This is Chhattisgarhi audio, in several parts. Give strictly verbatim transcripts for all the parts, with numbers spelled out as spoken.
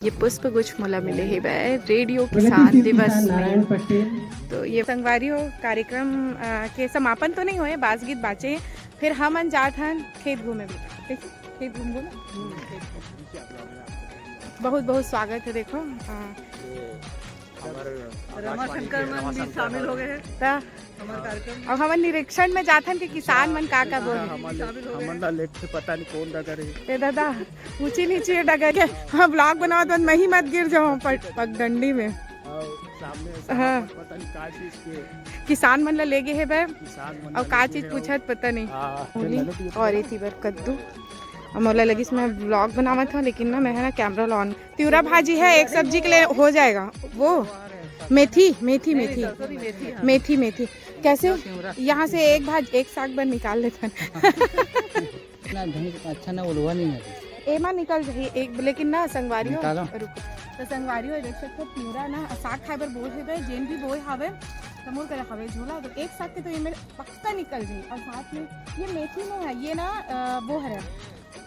ये पुष्प गुच्छ मोला मिले हे बै रेडियो किसान दिवस में। तो ये संगवारी हो, कार्यक्रम अ, के समापन तो नहीं होए, बास गीत बाचे हे। फिर हमन जात हन खेत घूमे भी। देखिए, खेत घूम घूम। बहुत बहुत स्वागत है। देखो, अ, रमाशंकर मन भी शामिल हो गए हैं। त अब हमन निरीक्षण में जाथन कि किसान मन का का बोले। हमन ला लेट से पता नहीं कौन डगर है। ए दादा, ऊंची नीची डगर के। हाँ, ब्लॉग बनावत वक्त मही मत गिर जाओ पग-, पगडंडी में। और सामने हाँ। पता नहीं का चीज के। किसान मन ला ले गे हे बै। किसान मन और ला का ले चीज गे हे। पूछत पता नहीं। हाँ। और ये थी बर कद्दू। अब मोला लगिस मैं ब्लॉग बनावत हूँ, लेकिन ना मैं है ना कैमरा ला ऑन। तिवरा भाजी है, एक सब्जी के लिए हो जाएगा। वो मेथी, मेथी, मेथी। मेथी, मेथी। कैसे? यहाँ से एक भाज-, एक साग बर निकाल लेथन। ना ढंग से अच्छा ना उलवा नहीं है। एमा निकल जाही एक, लेकिन ना संगवारी हो। निकालो। रुको। तो संगवारी हो, देख सकते हो, तिवरा ना साग खाए बर बोए हवे, जेन भी बोए हवे, तो मोर करा हवे झोला, तो एक साग के तो ये मेरे पक्का निकल जाही। और साथ में ये मेथी नहीं है, ये ना, अ, वो है,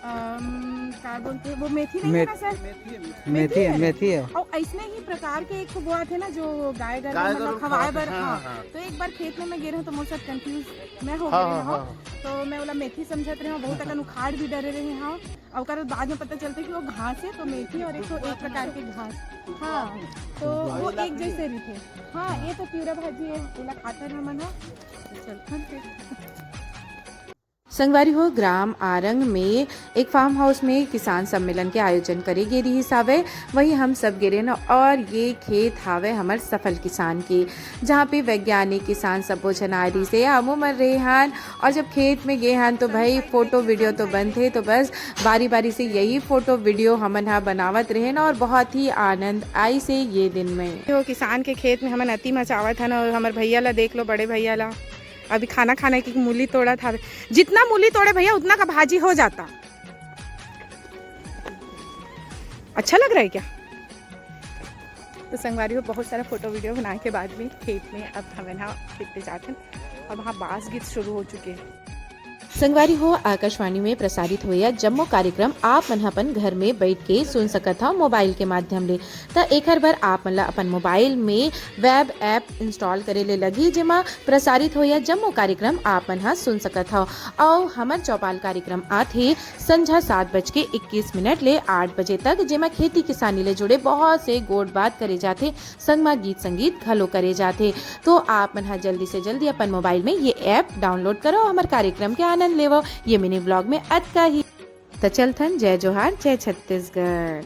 अम, का बोलते हैं, वो मेथी नहीं है ना सर? मेथी है, मेथी है। और ऐसने ही प्रकार के एक ठो वो आथे ना, जो गाय गरु, गाय मतलब, गरु खवाए बर, हाँ, हाँ। तो एक बार खेत में मैं गे रहूँ तो मोर साथ कंफ्यूज मैं हो हाँ, गए हाँ, हूँ। हाँ। तो मैं ओला मेथी समझत रहे हूँ, बहुत अकन उखाड़ भी डरे रहे हूँ। और ओकर बाद में पता चलते कि वो घास है, तो मेथी और एक तो एक प्रकार के घास। हाँ, तो वो एक जैसे रहिथे। हाँ, ये तो तिवरा भाजी है, ओला खाथन हमन ह। तो चलथन फिर। संगवारी हो, ग्राम आरंग में एक फार्म हाउस में किसान सम्मेलन के आयोजन करे गे रिहिस हावय। वही हम सब गे रेन और ये खेत हावय हमर सफल किसान के, जहाँ पे वैज्ञानिक किसान सबो झन आए रिहिस हे। हमू मन रेहे हन और जब खेत में गे हन तो भाई फोटो वीडियो तो बनथे, तो बस बारी बारी से यही फोटो वीडियो हमन ह बनावत रहेन और बहुत ही आनंद आइस हे ये दिन में। तो किसान के खेत में हमन अति मचावत हन और हमर भैया ला देख लो, बड़े भैया ला। अभी खाना खाने की मूली तोड़त हावे। जितना मूली तोड़े भैया, उतना का भाजी हो जाता। अच्छा लग रहा है क्या? तो संगवारी हो, बहुत सारा फोटो वीडियो बनाए के बाद में खेत में अब हमन ह खेत पे जाथन और वहाँ बास गीत शुरू हो चुके हैं। संगवारी हो, आकाशवाणी में प्रसारित होया जम्मो कार्यक्रम आप मन ह अपन घर में बैठ के सुन सकत हव मोबाइल के माध्यम ले। त एखर बर आप मन ल अपन मोबाइल में वेब ऐप इंस्टॉल करे ले लगही, जेमा प्रसारित होया जम्मो कार्यक्रम आप मन ह सुन सकत हव। अउ हमर चौपाल कार्यक्रम आथे संझा सात बज के इक्कीस मिनट ले आठ बजे तक, जेमा खेती किसानी ले जुड़े बहुत से गोठ बात करे जाथे, संग म गीत संगीत घलो करे जाथे। तो आप मन ह जल्दी से जल्दी अपन मोबाइल में ये ऐप डाउनलोड करो, हमर कार्यक्रम के आनंद लेवो। ये मिनी ब्लॉग में अतका ही। त चलथन, जय जोहार, जय छत्तीसगढ़।